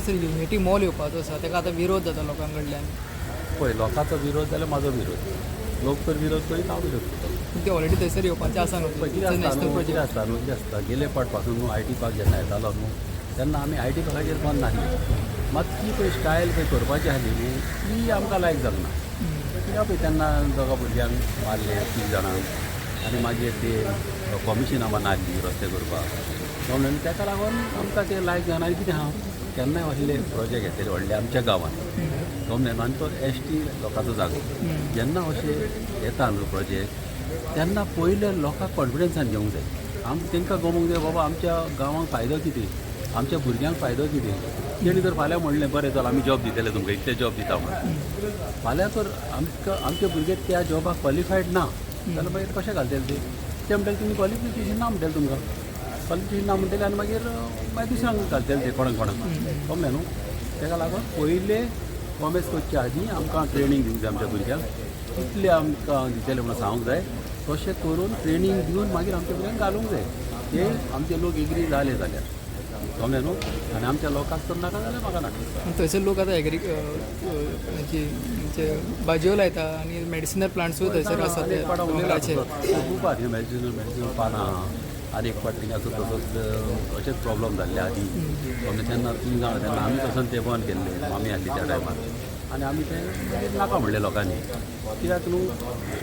Sir, unity mall येवपाचो आसा, ताका आतां विरोध जाता लोकां कडल्यान. पळय, लोकांचो विरोध जाल्यार म्हाजो विरोध. लोक तर विरोध करीत, हांव विरोध करतलो. पूण ते ऑलरेडी थंयसर येवपाचें आसा न्हू? पळय, कितें आसता नॅशनल न्हू, कितें प्रोजेक्ट. आसता न्हू, कितें आसता, गेले फावट पासून न्हू I T park जेन्ना येतालो न्हू, तेन्ना आमी I T पार्काचेर बंद नासली. मात ती पळय स्टायल पळय करपाची आसली न्हू, ती आमकां लायक जालें ना. कित्याक पळय, तेन्ना दोगा भुरग्यांक मारले, तीग जाणांक, आनी मागीर ते कॉमिशनां नासली रस्ते करपाक. म्हणून ताका लागून आमकां ते लायक जायना. आनी कितें आहा, केन्नाय असले प्रोजेक्ट येतले व्हडले आमच्या गांवांत, गव्हर्मेंट आनी तो एस टी लोकांचो जागो, जेन्ना अशें येता न्हू प्रोजेक्ट, तेन्ना पयले लोकांक कॉन्फिडन्सान घेवंक जाय. तांकां गमूंक जाय, बाबा आमच्या गांवांक फायदो कितें, आमच्या भुरग्यांक फायदो कितें. तेणी जर फाल्यां म्हणलें, बरें चल, आमी जॉब दितले तुमकां, इतले जॉब दिता म्हणून, फाल्यां जर आमकां आमचे भुरगे त्या जॉबाक क्वॉलिफायड ना जाल्यार मागीर कशें घालतले ते? ते म्हणटले, तुमी क्वॉलिफिकेशन ना म्हणटले तुमकां, क्वॉलिफिकेशन ना म्हणटले आनी मागीर मागीर दुसऱ्यांक घालतले ते कोणाक कोणाक. कमलें न्हू? ताका लागून पयले कॉमेस करच्या आदीं आमकां ट्रेनींग दिवंक जाय. आमच्या भुरग्यांक कितले आमकां दितले म्हणून सांगूंक जाय. तशें करून ट्रेनींग दिवन मागीर आमच्या भुरग्यांक घालूंक जाय. ते आमचे लोक एग्री जाले जाल्यार, कमलें न्हू? आनी आमच्या लोकांक तर नाका जाल्यार म्हाका नाका. आनी थंयसर लोक आतां एग्री हेची म्हणजे भाजयो लायता आनी मेडिसिनल प्लांट्सूय थंयसर आसा ते एक फावट उलयला. दोंगराचेर. खूब आहा मेडिसिनल मेडिसिनल पानां आहा. आनी एक फावट थिंगासर तसोच अशेंच प्रॉब्लम जाल्ले आदी. आमी तेन्ना, तुमी जाणा, तेन्ना आमी तसोच ते बंद केल्ले. आमी आसली त्या टायमार आनी आमी ते मागीर नाका म्हणलें लोकांनी. कित्याक न्हू,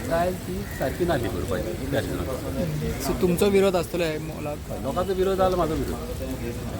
स्टायल ती सारकी नासली करपाची त्या रिजनान. सो तुमचो विरोध आसतलो ह्या मॉलाक? लोकांचो विरोध जालो, म्हाजो विरोध.